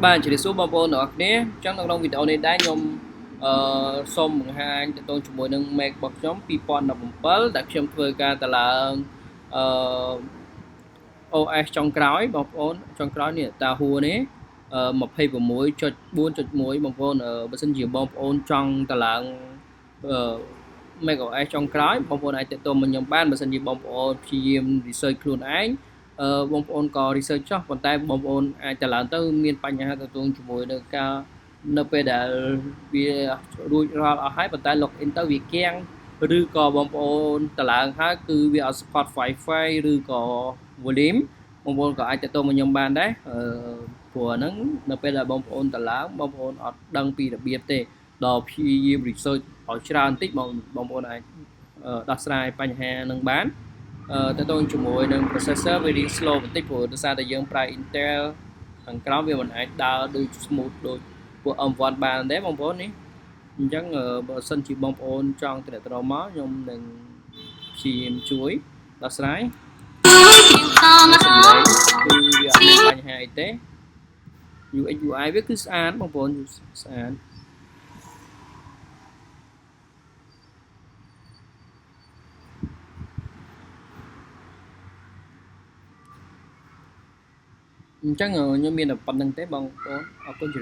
បាទជម្រាបសួរបងប្អូនទាំងអស់គ្នាអញ្ចឹងនៅក្នុងវីដេអូនេះដែរខ្ញុំអឺសូមបង្ហាញទាក់ទងជាមួយនឹង Mac របស់ខ្ញុំ2017ដែលខ្ញុំធ្វើការតម្លើងអឺ OS ចុងក្រោយបងប្អូនចុងក្រោយនេះតាហួរនេះ26.4.1បងប្អូនបើសិនជាបងប្អូនចង់តម្លើងអឺ Mac OS ចុងក្រោយបងប្អូនអាចទាក់ទងមកខ្ញុំបានបើសិនជាបងប្អូនព្យាយាម research ខ្លួនឯងបងប្អូនក៏ research ចោះប៉ុន្តែបងប្អូនអាចតម្លើងទៅមានបញ្ហាទាក់ទងជាមួយនឹងការនៅពេលដែលវារួចរាល់អស់ហើយប៉ុន្តែ log in ទៅវាគាំងឬក៏បងប្អូនតម្លើងហើយគឺវាអត់ support Wi-Fi ឬក៏ volume បងប្អូនក៏អាចទាក់ទងមកខ្ញុំបានដែរព្រោះហ្នឹងនៅពេលដែលបងប្អូនតម្លើងបងប្អូនអត់ដឹងពីរបៀបទេដល់ព្យាយាម research ឲ្យច្រើនបន្តិចបងបងប្អូនអាចដោះស្រាយបញ្ហានឹងបានតទៅជាមួយនឹង processor វារៀង slow បន្តិចព្រោះដោយសារតែយើងប្រើ Intel ខាងក្រោមវាមិនអាចដើរដូច smooth ដូចពួក M1 បានទេបងប្អូននេះអញ្ចឹងបើសិនជាបងប្អូនចង់ទំនាក់ទំនងមកខ្ញុំនឹងព្យាយាមជួយដោះស្រាយគឺវាអត់មានបញ្ហាអីទេ UX UI វាគឺស្អាតបងប្អូនស្អាតអញ្ចឹងខ្ញុំមានតែប៉ុណ្្នឹងទេបងប្អូនអរគុណ។